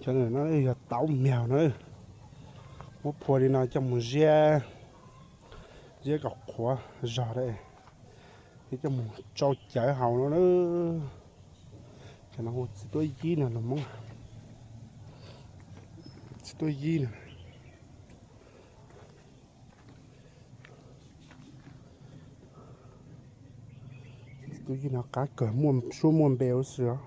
No yog tauv mèo na, muab phua li no coj mus ziab, ziab kom qhuav zog, thiab coj mus tsau cawv haus no na. Cov no hu txiv tuab yib no los Hmoob, txiv tuab yib no. Txiv tuab yib no qab kawg, muaj suab muaj npe ua si os.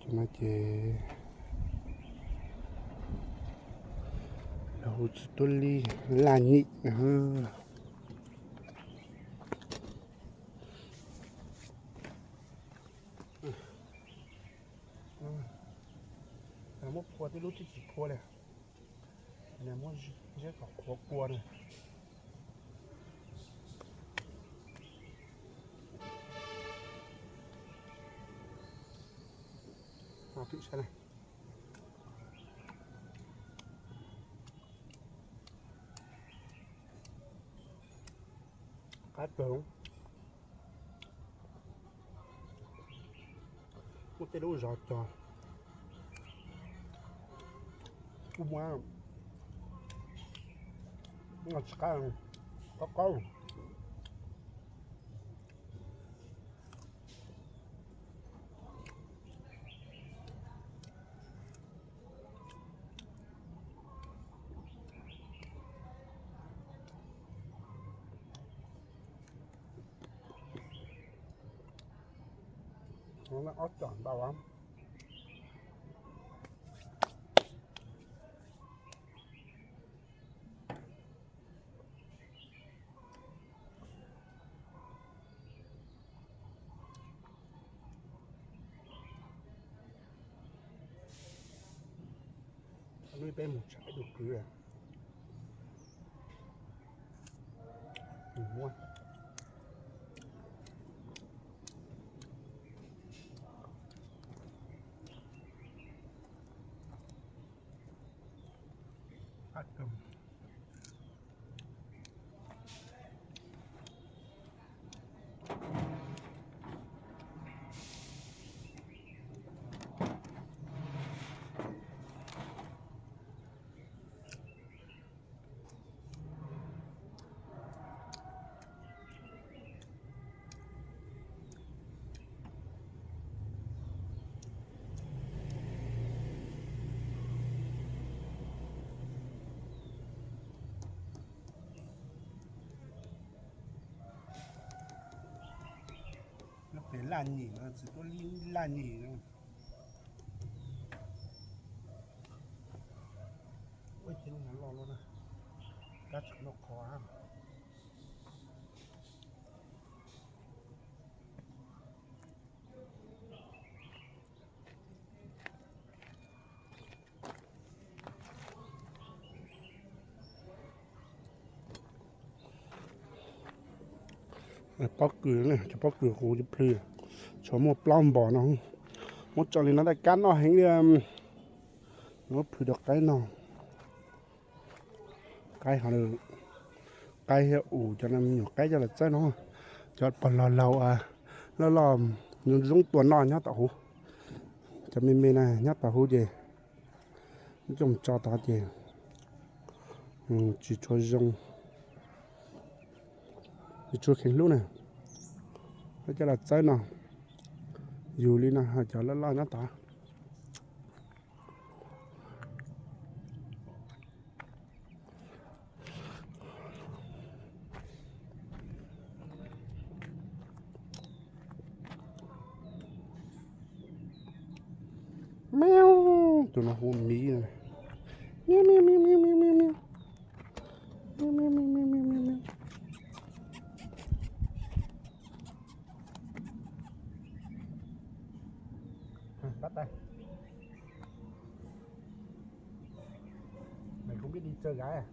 Cov no ces lawv hu txiv tuab lib laj nyim. Muab phua tib lub twb tsis phua li. Muab ziab kom qhuav kua na. Qab kawg. Muab tej lub zog cog kuj muab, tsis qab, qaub qaub. Ob tsom ntau. Hnub peb mus tsham ib tug kwv, muab Lub pem laj nyim no, txiv tuab lib laj nyim no. Ua ces loj loj na, kab tseem noj qhov. Pob kws, cov pob kws huv plhws, tshuav muaj plaub npos no. Muab tso li no tej kab noj heev li. Muab plhws rau qaib no. Qaib ho, qaib thiab us, cov me nyuam qaib coj los txawb no, cov pog laug laug loj loj zoo tua noj nyob tom hauv. Cov me me na nyob tom hauv ces coj mus tso tod ces tsis tshua zoo, tsis tshua kheev hlub na. Coj los txawb no, yus li no cov loj loj nyob tod. Tus no hu miv. Mày không biết đi chơi gái à?